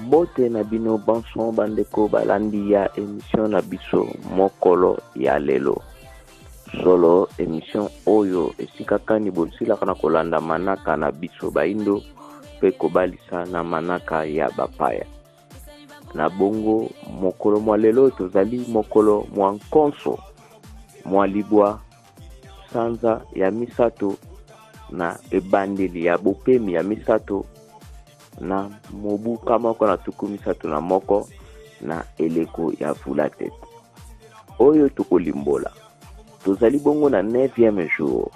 Mbote na bino banso bandeko balandi ya emission na biso mokolo ya lelo. Solo emission oyo esika kani bosilaka na kolanda manaka na biso baindo mpe kobalisa na manaka ya bapaya. Na bongo mokolo mwa lelo tozali mokolo mwa nkonso mwa libwa sanza ya misato na ebandeli ya bopemi ya misato na mobu 131 na eleko ya vula tete. Oyo tokolimbola tozali bongo na 9e jour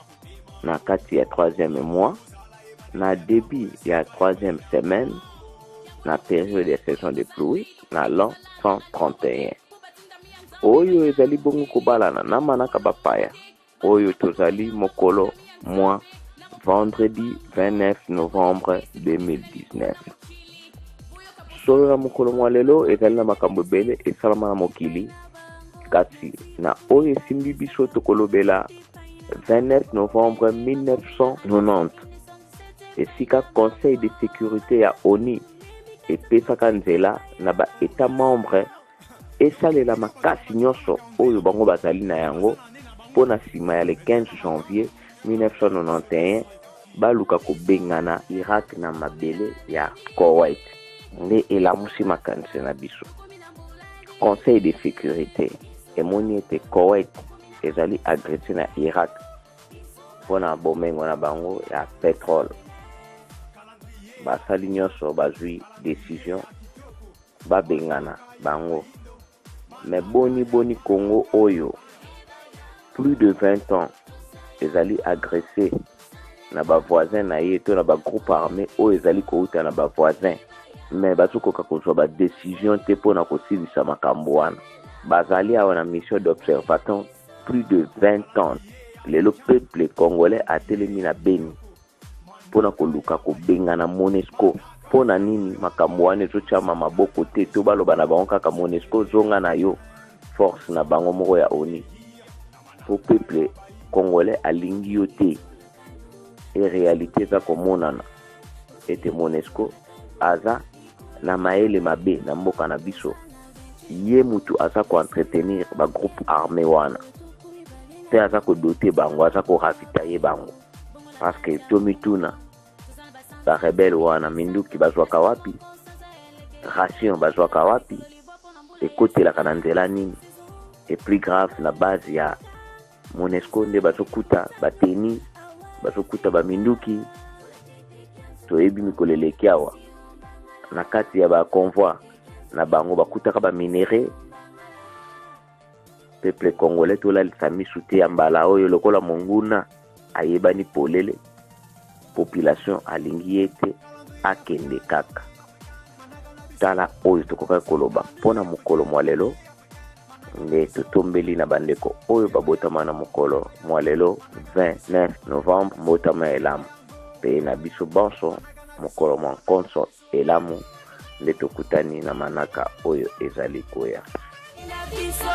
na kati ya 3e mois na début ya 3e semaine na période ya saison de pluie na l'an 131. Oyo ezali bongo kobalana na manaka bapaya. Oyo tozali mokolo mwa vendredi 29 novembre 2019. Solo na mokolo mwa lelo ezali na makambo ebele esalama na mokili, kasi na oyo esimbi biso tokolobela 29 novembre 1990 esika Conseil de sécurité ya ONU epesaka nzela na ba Etats membres esalela makasi nyonso oyo bango bazali na yango mpo na nsima ya le 15 janvier 1991 baluka kobengana Irak na mabele ya Koweït. Nde elamusi makanisi na biso. Conseil de sécurité emoni ete Koweït ezali agressé na Irak mpo na bomengo na bango ya petrole. Basali nyonso bazwi décision babengana bango. Mais boni boni Congo oyo plus de 20 ans ezali agressé na ba voisin na ye to na ba groupe armé oyo ezali kouta na ba voisin, mais bazokoka kozwa ba décision te mpona kosilisa makambo wana. Bazali awa na mission d'observateur plus de 20 ans. Lelo peuple congolais atelemi na Beni mpona koluka kobengana MONUSCO. Mpona nini makambo wana ezotyama maboko te to baloba na bango kaka MONUSCO zonga na yo force na bango moko ya ONU, po peuple congolais alingi yo te. E réalité eza komonana ete MONUSCO aza na mayele mabe na mboka na biso. Ye mutu aza koentretenir bagroupe armé wana mpe aza kodoter bango, aza koravitailler bango, parce que tomituna barebele wana minduki bazwaka wapi, ration bazwaka wapi, ekotelaka na nzela nini? Et plus grave, na base ya MONUSCO nde bazokuta bateni, bazokuta baminduki. Toyebi mikolo eleki awa na kati ya baconvoi na bango bakutaka baminerais. Peuple congolais, tolalisa misu te ya mbala oyo. Lokola monguna ayebani polele, population alingi ye te, akende kaka. Tala oyo tokokaki koloba mpona mokolo mwa lelo. Nde totombeli na bandeko oyo babotama na mokolo mwa lelo 29 novembre mbotama elamu, mpe na biso bonso mokolo mwa nkonso elamu. Nde tokutani na manaka oyo ezali koya. Biso.